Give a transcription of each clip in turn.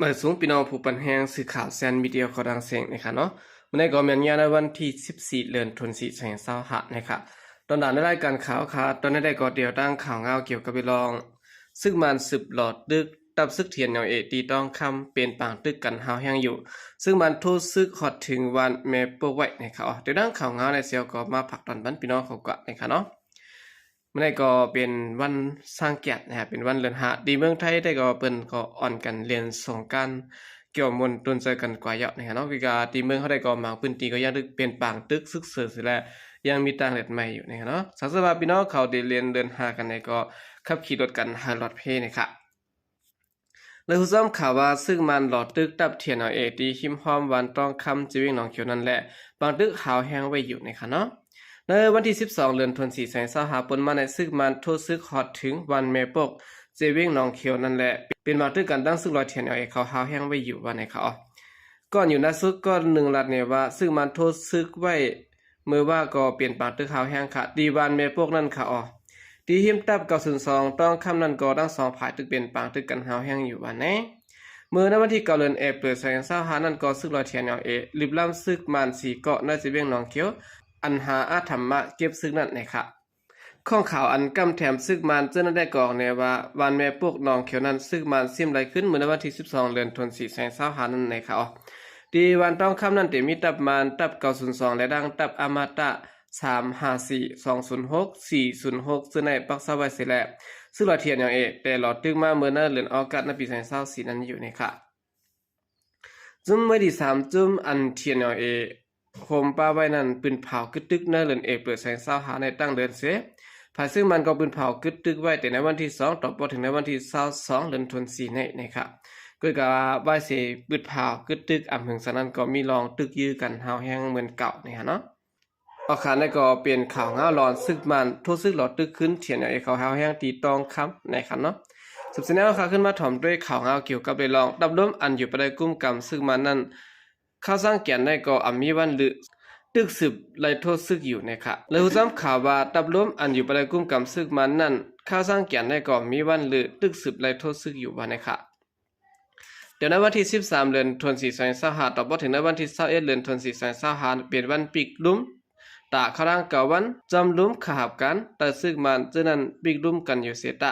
ມາສູງພີ່ນ້ອງຜູ້ປັນແຮງສື່ຂ່າວແຊນມີເດຍຂອງຕ່າງແສງນະຄະເນາະ. ມື້ນີ້ກໍແມ່ນຍາມໃນວັນທີສິບສີ່ ເດືອນ ທັນວາ ສອງພັນຊາວຫ້ານະຄະ. ຕອນໜ້າໃນລາຍການຂ່າວຄະ ຕອນນີ້ໄດ້ກໍດຽວຕັ້ງຂ່າວງາວກ່ຽວກັບເລື່ອງ ຊຶກມານສືບຫຼໍ້ຕຶກ ທັບຊຶກ ທີເອັນແອລເອ ທີ່ຕອງຄຳ ເປັນປາງຕຶກກັນຮ້າວແຮງຢູ່. ຊຶກມານໂທຊຶກຮອດເຖິງບ້ານແມ່ປົກໄວ້ນະຄະ. ດຽວຕັ້ງຂ່າວງາວໃນເຊວກໍມາຝາກຕອນບັນພີ່ນ້ອງເຂົາກ່ອນນະຄະເນາະ. ມື້ນີ້ກໍເປັນວັນຊາງກຽນນະຄະ ເປັນວັນເດືອນຫ້າ ທີ່ເມືອງໄທໄດ້ກໍເພິ່ນກໍອ່ອນກັນຫຼິ້ນສົງການ ກ່ຽວມ່ວນດົນໃຈກັນກວ່າເຍາະນະຄະເນາະ. ຄືກະທີ່ເມືອງເຮົາໄດ້ກໍບາງພື້ນທີ່ກໍຍັງຖືເປັນປາງຕຶກຊຶກເສີນຢູ່ ແລະ ຍັງມີຕ່າງເລືອດໃໝ່ຢູ່ນະຄະເນາະ. ຖ້າເກີດວ່າພີ່ນ້ອງເຂົາໄດ້ຫຼິ້ນເດືອນຫ້າກັນໃດກໍຂັບຂີ່ລົດກັນໃຫ້ຫຼອດເພນະຄະ. ແລະ ຮູ້ຊ້ຳຂ່າວວ່າ ຊຶກມານຫຼໍ້ຕຶກທັບ ທີເອັນແອລເອ ທີ່ຮິມຮ່ອມບ້ານຕອງຄຳ ແຂວງໜອງຂຽວນັ້ນແຫຼະ ປາງຕຶກຮ້າວແຮງໄວ້ຢູ່ນະຄະເນາະ. ໃນວັນທີສິບສອງ ເດືອນ ທັນວາ ສອງພັນຊາວຫ້າ ປົນມາໃນຊຶກມານໂທຊຶກຮອດເຖິງບ້ານແມ່ປົກ ແຂວງໜອງຂຽວນັ້ນແຫຼະ ເປັນປາງຕຶກກັນ ທັງຊຶກລອຍ ທີເອັນແອລເອ ເຂົາຮ້າວແຮງໄວ້ຢູ່ວ່ານະຄະ. ກ່ອນຢູ່ໜ້າສຸດ ກ່ອນໜຶ່ງລັດແນວ່າ ຊຶກມານໂທຊຶກໄວ້ ເມື່ອວ່າກໍເປັນປາງຕຶກຮ້າວແຮງຄະ ທີ່ບ້ານແມ່ປົກນັ້ນຄະ. ທີ່ຮິມທັບ ເກົ້າສູນສອງ ຕອງຄຳນັ້ນກໍທັງສອງຝ່າຍຖືເປັນປາງຕຶກກັນຮ້າວແຮງຢູ່ວ່າແນ. ເມື່ອໃນວັນທີເກົ້າ ເດືອນເອເປີນ ສອງພັນຊາວຫ້ານັ້ນກໍ ຊຶກລອຍ ທີເອັນແອລເອ ລຶບລ້ຳຊຶກມານສີ່ເກາະໃນແຂວງໜອງຂຽວ ອັນຫາອາທຳມະເກັບຊຶກນັ້ນນະຄະ. ຂອງຂ່າວອັນກ້ຳແຖມຊຶກມານເຈົ້ານັ້ນໄດ້ກໍອອກແນວ່າ ບ້ານແມ່ປົກໜອງຂຽວນັ້ນ ຊຶກມານຊິມໄລ່ຂຶ້ນເມື່ອໃນວັນທີສິບສອງ ເດືອນ ທັນວາ ສອງພັນຊາວຫ້ານັ້ນນະຄະ. ທີ່ບ້ານຕອງຄຳນັ້ນ ໄດ້ມີທັບມານ ທັບເກົ້າສູນສອງ ແລະ ທັງທັບອະມະຕະ ສາມຫ້າສີ່ ສອງສູນຫົກ ສີ່ສູນຫົກ ເຊິ່ງໄດ້ປັກເຊົາໄວ້ເສຍແລ້ວ ຊຶກລອຍ ທີເອັນແອລເອ ໄດ້ຫຼໍ້ຕຶກມາເມື່ອໃນເດືອນອາໂກສ ປີສອງພັນຊາວສີ່ນັ້ນຢູ່ນະຄະ. ຈຸ້ມໄວ້ດີສາມຈຸ້ມ ອັນ ທີເອັນແອລເອ ໂຮມປ້າໄວ້ນັ້ນ ປືນເຜົາກຶດຕຶກໃນເດືອນເອເປີນ ສອງພັນຊາວຫ້າໃນຕັ້ງເດີນເສຍ. ຝ່າຍຊຶກມານກໍປືນເຜົາກຶດຕຶກໄວ້ແຕ່ໃນວັນທີສອງ ຕໍ່ບໍ່ເຖິງໃນວັນທີຊາວສອງ ເດືອນທັນວາ ສອງພັນຊາວຫ້ານີ້ນະຄະ. ກໍກະວ່າໄວ້ເສຍປືນເຜົາກຶດຕຶກ ອຳເຫິງສະນັ້ນກໍມີລອງຕຶກຢື້ກັນຮ້າວແຮງເໝືອນເກົ່ານີ້ຫັ້ນເນາະ. ອອກຂ່າວໃນກໍເປັນຂ່າວງາວລອນ ຊຶກມານໂທຊຶກຫຼໍ້ຕຶກຄືນ ທີເອັນແອລເອ ເຂົາຮ້າວແຮງທີ່ຕອງຄຳນະຄະເນາະ. ສືບສາຍແນວຂ່າວຂຶ້ນມາຖອມດ້ວຍຂ່າວງາວກ່ຽວກັບເລື່ອງ ທັບລົມອັນຢູ່ພາຍໃຕ້ກຸ້ມກຳຊຶກມານນັ້ນ ຄາວຊາງກຽນໃນກໍອຳມີວັນລື ຕຶກສືບໄລ່ໂທຊຶກຢູ່ນະຄະ. ແລະ ຮູ້ຊ້ຳຂ່າວວ່າ ທັບລົມອັນຢູ່ພາຍໃຕ້ກຸ້ມກຳຊຶກມານນັ້ນ ຄາວຊາງກຽນໃນກໍອຳມີວັນລື ຕຶກສືບໄລ່ໂທຊຶກຢູ່ວ່ານະຄະ. ແຕ່ໃນວັນທີສິບສາມ ເດືອນທັນວາ ສອງພັນຊາວຫ້າ ຕໍ່ບໍ່ເຖິງໃນວັນທີຊາວເອັດ ເດືອນທັນວາ ສອງພັນຊາວຫ້າ ເປັນວັນປິກລຸ່ມ ຕາເຂົ້າທາງເກົ້າວັນ ຈອມລຸ່ມຂ້າຫາບການ ໃຕ້ຊຶກມານເຈົ້ານັ້ນປິກລຸ່ມກັນຢູ່ເສຍຕາ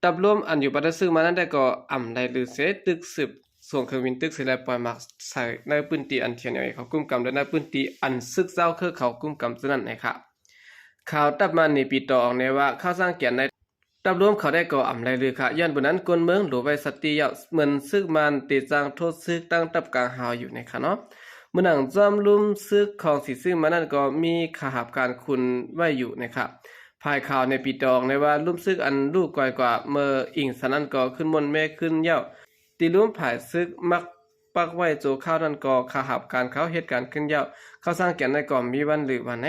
ທັບລົມອັນຢູ່ພາຍໃຕ້ຊຶກມານນັ້ນໄດ້ກໍອຳໄລ່ລືເສຍ ຕຶກສືບສົ່ງເຄື່ອງບິນຕຶກເສຍ ແລະ ປ່ອຍໝາກໃສ່ໃນພື້ນທີ່ອັນ ທີເອັນແອລເອ ເຂົາກຸ້ມກຳ ແລະ ໃນພື້ນທີ່ອັນຊຶກຊາວເຄີເຂົາກຸ້ມກຳເຈົ້ານັ້ນນະຄະ. ຂ່າວທັບມານເນປີຕໍອອກແນວ່າ ຄາວຊາງກຽນໃນ ທັບລົມເຂົາໄດ້ກໍອຳໄລ່ລືຄະ ຍ້ອນບຸນນັ້ນຄົນເມືອງຫຼູໄວ້ສະຕິເຍົາະ ເໝືອນຊຶກມານເຕຈັ່ງໂທຊຶກຕັ້ງທັບກາງຫາວຢູ່ນະຄະເນາະ. ເໝືອນໜັງຈອມລຸ່ມຊຶກຂອງສີຊຶກມານນັ້ນກໍມີຂ້າຫາບການຄຸນໄວ້ຢູ່ນະຄະ. ຝ່າຍຂ່າວເນປີຕໍອອກແນວ່າ ລຸ່ມຊຶກອັນລູກກ່ອຍກວ່າເມີອິງສະນັ້ນກໍຂຶ້ນມ່ວນແມ່ຂຶ້ນເຍົາະ ທີ່ລຸ່ມຝ່າຍຊຶກມັກປັກໄວ້ໂຈຄາວນັ້ນກໍຂ້າຫາບການເຂົາເຮັດການຂຶ້ນເຍົາະ ຄາວຊາງກຽນໃນກໍມີວັນລືວ່າແນ.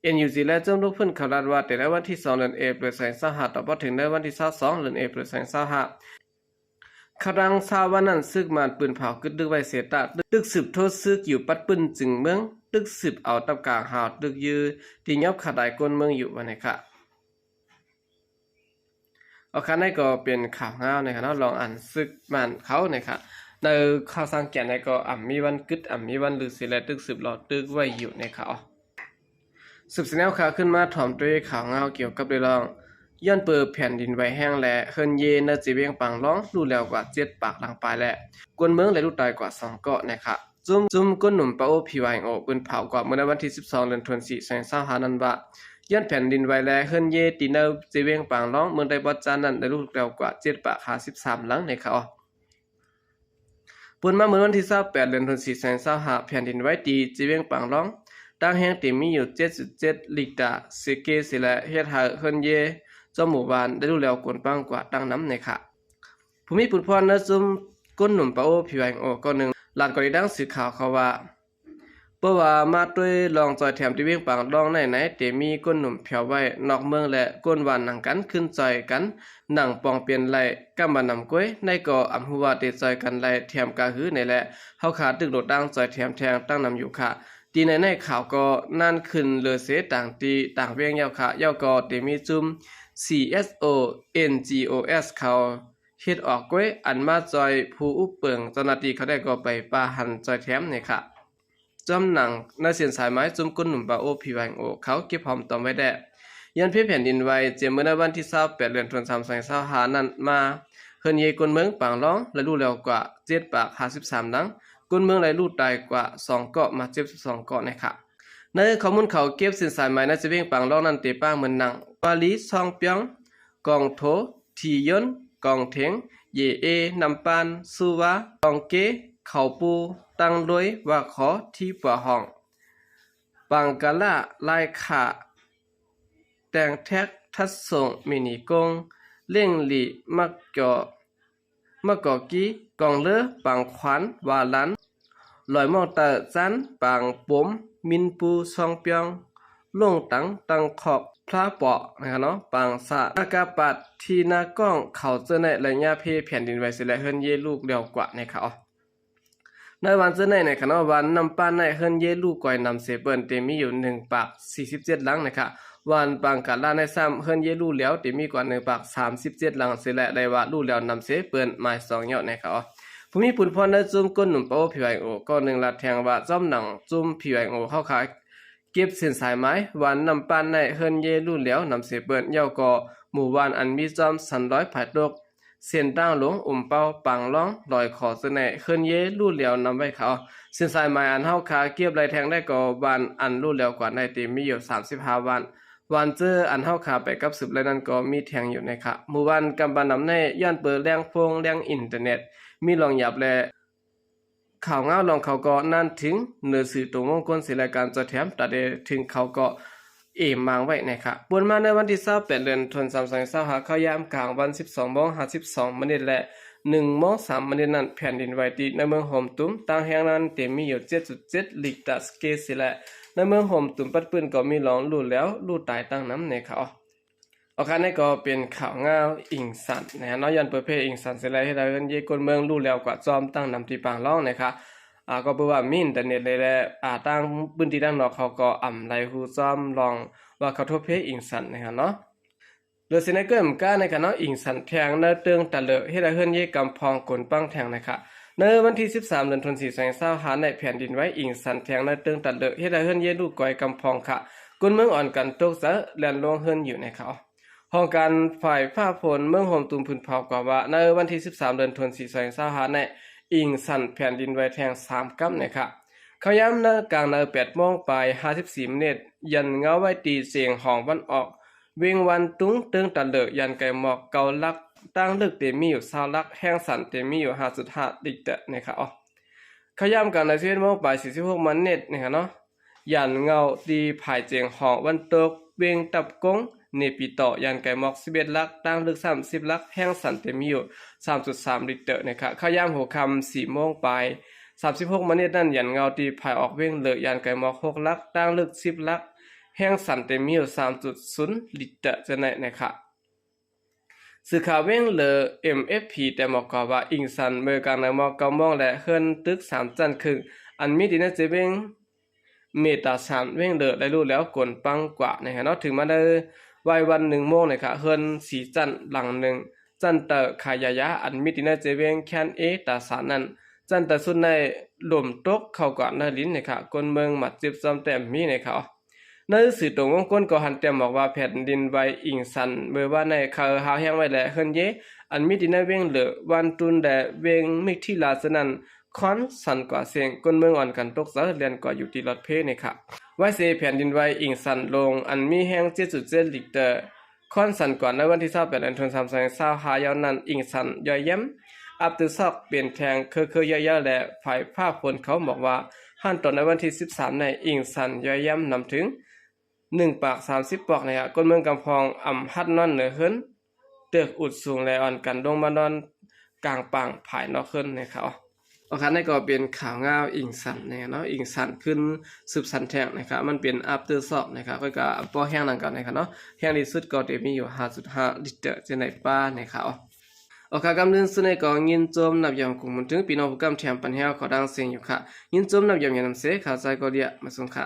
ເອັນຢູຈີ ແລະ ເຈົ້າໜ້າທີ່ເພິ່ນເຂົາລາດວ່າ ແຕ່ໃນວັນທີສອງ ເດືອນເອເປີນ ສອງພັນຊາວຫ້າ ຕໍ່ບໍ່ເຖິງໃນວັນທີຊາວສອງ ເດືອນເອເປີນ ສອງພັນຊາວຫ້າ ຄະທັງຊາວບ້ານນັ້ນ ຊຶກມານປືນເຜົາກຶດດຶກໄວ້ເສຍຕາ ຕຶກສືບໂທຊຶກຢູ່ປັດປື້ນຈຶ່ງເມືອງ ຕຶກສືບເອົາຕັບກາງຫາວຕຶກຢື້ ທີ່ຫຍັບຂະດາຍກົ້ນເມືອງຢູ່ວ່າແນຄະ. ອອກຄະ ໃນກໍເປັນຂ່າວງາວນະຄະເນາະ ລອງອັນຊຶກມານເຂົານະຄະ ໃນຄາວຊາງກຽນໃນກໍອຳມີວັນກຶດ ອຳມີວັນລືເສຍແລະ ຕຶກສືບຫຼໍ່ຕຶກໄວ້ຢູ່ນະຄະ. ສືບສະແນວຂ່າວຂຶ້ນມາຖອມດ້ວຍຂ່າວງາວກ່ຽວກັບເລື່ອງ ຍ້ອນເປີແຜ່ນດິນໄຫວແຮງແລະ ເຮືອນເຢໃນເຈວຽງປາງລອງ ຫຼຸແຫຼວກວ່າເຈັດປາກຫຼັງປາຍ ແລະ ຄົນເມືອງໄດ້ລູກຕາຍກວ່າສອງເກາະນະຄະ. ຊຸມ ຊຸມກົ້ນໜຸ່ມປາໂອ ພີວາຍໂອ ປືນເຜົາກວ່າເມື່ອໃນວັນທີສິບສອງ ເດືອນທັນວາ ສອງພັນຊາວຫ້ານັ້ນວ່າ ຍ້ອນແຜ່ນດິນໄຫວແລະເຮືອນເຢທີ່ໃນເຈວຽງປາງລອງ ເມືອງໄດບອດຈານນັ້ນ ໄດ້ລຸກແລ້ວກວ່າເຈັດປາກຫ້າສິບສາມຫຼັງໃນຄາວ. ປົນມາເມື່ອວັນທີຊາວແປດ ເດືອນທັນວາ ສອງພັນຊາວຫ້າ ແຜ່ນດິນໄຫວທີ່ເຈວຽງປາງລອງ ຕັ້ງແຮງທີ່ມີຢູ່ເຈັດຈຸດເຈັດລິກຕາເຊເກເສແລະ ເຮັດໃຫ້ເຮືອນເຢ ຈອມໝູ່ບ້ານໄດ້ລຸກແລ້ວໂກນປ້າງກວ່າຕັ້ງນຳໃນຄາວ. ຜູ້ມີບຸນພອນໃນຊຸມກົ້ນໜຸ່ມປາໂອ ພີວາຍໂອ ເກົ້າໜຶ່ງ ລາດກໍໄດ້ດັ່ງສື່ຂ່າວເຂົາວ່າ ເພາະວ່າມາດ້ວຍລອງຈອຍແຖມທີ່ວຽງປາງລອງໃນໃນ ແຕ່ມີກົ້ນໜຸ່ມແຜວໄວ້ນອກເມືອງ ແລະ ກົ້ນຫວ່ານນຳກັນຂຶ້ນຈອຍກັນ ນັ່ງປ່ອງປ່ຽນໄລ່ກຳມານຳກ້ວຍ ໃນກໍອຳຮູ້ວ່າໄດ້ຈອຍກັນໄລ່ແຖມກະຫືໃນແລະ ເຮົາຄາຕຶກໂລດຕັ້ງຈອຍແຖມແທງຕັ້ງນຳຢູ່ຄະ. ທີ່ໃນໃນຂ່າວກໍນັ້ນຂຶ້ນເລີເສຕາງທີ່ຕ່າງວຽງເຍົາຄະ ເຍົາກໍໄດ້ມີຊຸມ ຊີເອັສໂອ ເອັນຈີໂອເອັສ ເຂົາ ເຮັດອອກກ້ວຍອັນມາຈ່ອຍຜູ້ອຸບເປິງ. ເຈົ້າໜ້າທີ່ເຂົາໄດ້ກໍໄປປະຫັນຈ່ອຍແຖມນີ້ຄະ. ຈອມໜັງໃນເສັ້ນສາຍໝາຍ ຈຸ້ມກົ້ນໜຸ່ມປາໂອ ພີວາຍໂອ ເຂົາເກັບຫອມຕອມໄວ້ແດ່. ຍ້ອນເພແຜ່ນດິນໄຫວ ຈຽມເມື່ອໃນວັນທີຊາວແປດ ເດືອນທັນວາ ສອງພັນຊາວຫ້ານັ້ນມາ ເຮືອນເຢກົ້ນເມືອງປາງລອງ ໄດ້ຫຼູ້ແຫຼວກວ່າເຈັດປາກຫ້າສິບສາມຫຼັງ, ກົ້ນເມືອງໄດ້ຫຼູ້ຕາຍກວ່າສອງເກາະ ມາເຈັບສິບສອງເກາະແນ່ຄະ. ໃນຂໍ້ມູນເຂົາເກັບເສັ້ນສາຍໝາຍໃນເຊເວັງປາງລອງນັ້ນ ເຕປາງເໝືອນໜັງ ວາລີ ຊອງປຽງ, ກອງໂທ, ທີຍົນ, ກອງເທັງ, ເຢເອ, ນ້ຳປານ, ຊູວາ, ກອງເກ, ເຂົ້າປູ, ຕັງໂດຍ, ວາຂໍ, ທີປວາຮ່ອງ, ປາງກາລາ, ລາຍຂາ, ແຕງແທັກ, ທັດສົ່ງ, ມິນິກົງ, ເລັ່ງລີ, ມັກຈໍ, ມະກອກກີ, ກອງເລີ, ປາງຂວັນ, ວາລັນ, ລອຍມ່ອງເຕີ, ຈັນ, ປາງປົມ, ມິນປູ, ຊອງປຽງ, ໂລ່ງຕັງ, ຕັງຂອກ, ພລາປໍ ນະຄະເນາະ, ປາງສາ, ອາກາປາດ, ທີນາກ້ອງ, ເຂົາເຈີໃນໄລຍະເພແຜ່ນດິນໄຫວເສຍແລ້ວ ເຮືອນເຢລູກແຫຼວກວ່ານະຄະ. ໃນວັນເຈີໃນນະຄະເນາະ ວັນນ້ຳປານໃນເຮືອນເຢລູກກອຍນຳເສເປິ້ນ ເຕມີຢູ່ໜຶ່ງປາກສີ່ສິບເຈັດຫຼັງນະຄະ. ວັນປາງກາລາໃນຊ້ຳ ເຮືອນເຢລູກແຫຼວ ເຕມີກວ່າໜຶ່ງປາກສາມສິບເຈັດຫຼັງເສຍແລ້ວ ໄດ້ວ່າລູກແຫຼວນຳເສເປິ້ນໝາຍສອງເຍາະນະຄະ. ຜູ້ມີປຸນພອນໃນຈຸ້ມກົ້ນໜຸ່ມປາໂອ ພີວາຍໂອ ກໍໜຶ່ງລາດແທງວ່າ ຈອມໜັງຈຸ້ມພີວາຍໂອ ເຮົາຄະ ເກັບເສັ້ນສາຍໝາຍ ວັນນ້ຳປານໃນເຮືອນເຢລູກແຫຼວນຳເສເປິ້ນ ເຍົາກໍໝູ່ບ້ານອັນມີຈອມສັນດອຍຜາຍຕົກ ເສັ້ນທາງຫຼວງ ອຸມເປົາ, ປາງລອງ, ລອຍຂໍເຈີໃນ ເຮືອນເຢລູກແຫຼວນຳໄວ້ຄະ. ເສັ້ນສາຍໝາຍອັນເຮົາຄາເກັບໄລ່ແທງໄດ້ກໍບ້ານອັນລູກແຫຼວກວ່າໃນເຕມີຢູ່ສາມສິບຫ້າບ້ານ. ບ້ານເຈີອັນເຮົາຄາໄປກັບສືບໄລ່ນັ້ນກໍມີແທງຢູ່ນະຄະ. ໝູ່ບ້ານກຳປານຳໃນ ຍ້ອນເປີແລງໂຟງແລງອິນເຕີເນັດ ມີລອງຫຍາບແລ ຂ່າວງາວລອງເຂົາກໍນັ້ນເຖິງເໜືອສື່ຕົງວົງກົ້ນເສຍແລະການຈອຍແຖມຕາເດເຖິງເຂົາກໍເອມາງໄວ້ນະຄະ. ປ່ວນມາໃນວັນທີຊາວແປດ ເດືອນທັນວາ ສອງພັນຊາວຫ້າ ເຂົ້າຍາມກາງວັນ ສິບສອງໂມງ ຫ້າສິບສອງມະນິດ ແລະ ໜຶ່ງໂມງສາມມະນິດນັ້ນ ແຜ່ນດິນໄຫວຕິໃນເມືອງໂຮມຕຸມ ຕາງແຮງນັ້ນເຕັມມີຢູ່ ເຈັດຈຸດເຈັດ ລິກເຕີສະເກລເສຍແລະ ໃນເມືອງໂຮມຕຸມປັດປືນກໍມີລອງລູກແຫຼວລູກຕາຍຕັ້ງນຳນະຄະ. ອອກຄານນີ້ກໍເປັນຂ່າວງາວອິງສັນນະເນາະ ຍ້ອນເປີເພອິງສັນເສຍແລ້ວ ເຮັດໃຫ້ເຮືອນເຢກົ້ນເມືອງລູກແຫຼວກວ່າຈອມຕັ້ງນຳທີ່ປາງລອງນະຄະ. ອາ ກໍເປີວ່າມີອິນເຕີເນັດເລີຍແຫຼະ ອາ ຕ່າງພື້ນທີ່ຕ່າງນອກເຂົາກໍອຳໄລຮູ້ຈອມລອງວ່າເຂົາໂທເພອິງສັນນະຄະເນາະ. ເຫຼືອເສຍໃນເກີ້ມກ້ານະຄະເນາະ ອິງສັນແທງໃນເຕີງຕະເລີ ເຮັດໃຫ້ເຮືອນເຢກຳພອງກົນປັງແທງນະຄະ. ໃນວັນທີສິບສາມ ເດືອນທັນວາ ສອງພັນຊາວຫ້າ ໃນແຜ່ນດິນໄຫວ ອິງສັນແທງໃນເຕີງຕະເລີ ເຮັດໃຫ້ເຮືອນເຢລູກກອຍກຳພອງຄະ. ຄົນເມືອງອ່ອນກັນຕົກໃຈ ແລ່ນລົງເຮືອນຢູ່ນະຄະ. ຫ້ອງການຝ່າຍຟ້າຝົນເມືອງໂຮມຕຸມຜື່ນເຜົ່າກ່າວວ່າ ໃນວັນທີສິບສາມ ເດືອນທັນວາ ສອງພັນຊາວຫ້າ ໃນອິງສັນແຜ່ນດິນໄຫວແທງສາມກຳນະຄະ. ເຂົ້າຍາມໃນກາງໃນ ແປດໂມງປາຍຫ້າສິບສີ່ມະນິດ ຢັນເງົາໄວ້ຕີເສງຫ້ອງວັນອອກ ເວງວັນຕຸງ ເຕີງຕະເລີ ຢ້ານໄກໝອກເກົ້າຫຼັກ ຕ່າງເລິກເຕມີຢູ່ຊາວຫຼັກ ແຮງສັ່ນເຕມີຢູ່ຫ້າຈຸດຫ້າລິກເຕີນະຄະ. ເຂົ້າຍາມກາງໃນ ສິບເອັດໂມງປາຍສີ່ສິບຫົກມະນິດນະຄະເນາະ ຢ້ານເງົາຕີຜາຍເສງຫ້ອງວັນຕົກ ເວງຕັບກົງ ເນປີຕໍ່ ຢ້ານໄກໝອກສິບເອັດຫຼັກ ຕ່າງເລິກຊ້ຳສິບຫຼັກ ແຮງສັ່ນເຕມີຢູ່ສາມຈຸດສາມລິກເຕີນະຄະ. ເຂົ້າຍາມຫົວຄ່ຳສີ່ໂມງປາຍສາມສິບຫົກມະນິດນັ້ນ ຢ້ານເງົາຕີຜາຍອອກເວງເລີ ຢ້ານໄກໝອກຫົກຫຼັກ ຕ່າງເລິກສິບຫຼັກ ແຮງສັ່ນເຕມີຢູ່ສາມຈຸດສູນລິກເຕີ ຈັ່ງໃດນະຄະ. ສື່ຂ່າວເວງເລີ ເອັມເອັຟພີ ແຕ່ໝອກກ່າວວ່າ ອິງສັນເມື່ອກາງໃນໝອກເກົ້າໂມງ ແລະ ເຮືອນຕຶກສາມຊັ້ນເຄິ່ງ ອັນມີທີ່ໃນເຈເວງ ເມຕາສານ ເວງເລີ ໄດ້ລູກແຫຼວກົນປັງກວ່ານະຄະເນາະ. ເຖິງມາໃນໄວວັນໜຶ່ງໂມງນະຄະ ເຮືອນສີ່ຊັ້ນຫຼັງໜຶ່ງ ຊັ້ນເຕີຂາຍຢາຢາ ອັນມີທີ່ໃນເຈເວງແຄນເອຕາສານນັ້ນ ຊັ້ນເຕີສຸດໃນລົ້ມຕົກເຂົ້າກວາດໃນດິນນະຄະ ຄົນເມືອງບາດເຈັບສ່ອມແຕ້ມມີນະຄະ. ໃນສື່ຕົງວົງກົ້ນກໍຫັນແຕ້ມບອກວ່າ ແຜ່ນດິນໄຫວອິງສັນເມື່ອວານໃນເຄີຫາວແຮງໄວ້ ແລະ ເຮືອນເຢ ອັນມີທີ່ໃນເວງເລີ ວັນຕຸນ ແລະ ເວງມິກທີລາ ສະນັ້ນ ຄອນສັ່ນກວ່າເສັງ ຄົນເມືອງອ່ອນກັນຕົກໃຈ ແລ່ນກວ່າຢູ່ທີ່ລອດເພນະຄະ. ໄວເສແຜ່ນດິນໄຫວອິງສັນລົງ ອັນມີແຮງເຈັດຈຸດເຈັດລິກເຕີ ຄອນສັ່ນກວ່າໃນວັນທີຊາວແປດ ເດືອນທັນວາ ສອງພັນຊາວຫ້າ ຍາມນັ້ນ ອິງສັນຍ່ອຍແຍ້ມ ອັບເຕີຊອກເປັນແທງເຄີໆ ເຍີ້ໆ ແລະ ຝ່າຍຟ້າຝົນເຂົາບອກວ່າ ຫັນຕອນໃນວັນທີສິບສາມໃນ ອິງສັນຍ່ອຍແຍ້ມນຳເຖິງ ໜຶ່ງປາກສາມສິບປອກນະຄະ. ຄົນເມືອງກຳພອງອຳຫັດນອນເໜືອເຮືອນ ເຕີກອຸດສູງ ແລະ ອ່ອນກັນລົງມານອນກາງປາງພາຍນອກເຮືອນນະຄະ. ໂອເຄ ນີ້ກໍເປັນຂ່າວງາວອິງສັນນະຄະເນາະ ອິງສັນຂຶ້ນສືບສັນແທງນະຄະ ມັນເປັນອັບເຕີຊອກນະຄະ ຂ້ອຍກໍບໍ່ແຮງນຳກັນນະຄະເນາະ ແຮງທີ່ສຸດກໍໄດ້ມີຢູ່ຫ້າຈຸດຫ້າລິກເຕີ ຈັ່ງໃດປານະຄະ. ໂອເຄ ກຳເລື່ອງສຸດນີ້ກໍຍິນຊົມນັບຢອມກຸງບຸນເຖິງ ພີ່ນ້ອງຜູ້ກຳແຖມປັນແຮວເຂົ້າດັງເສັງຢູ່ຄະ ຍິນຊົມນັບຢອມນຳເສ ຂ່າວໃສກໍເດຍ ມາສົ່ງຄະ.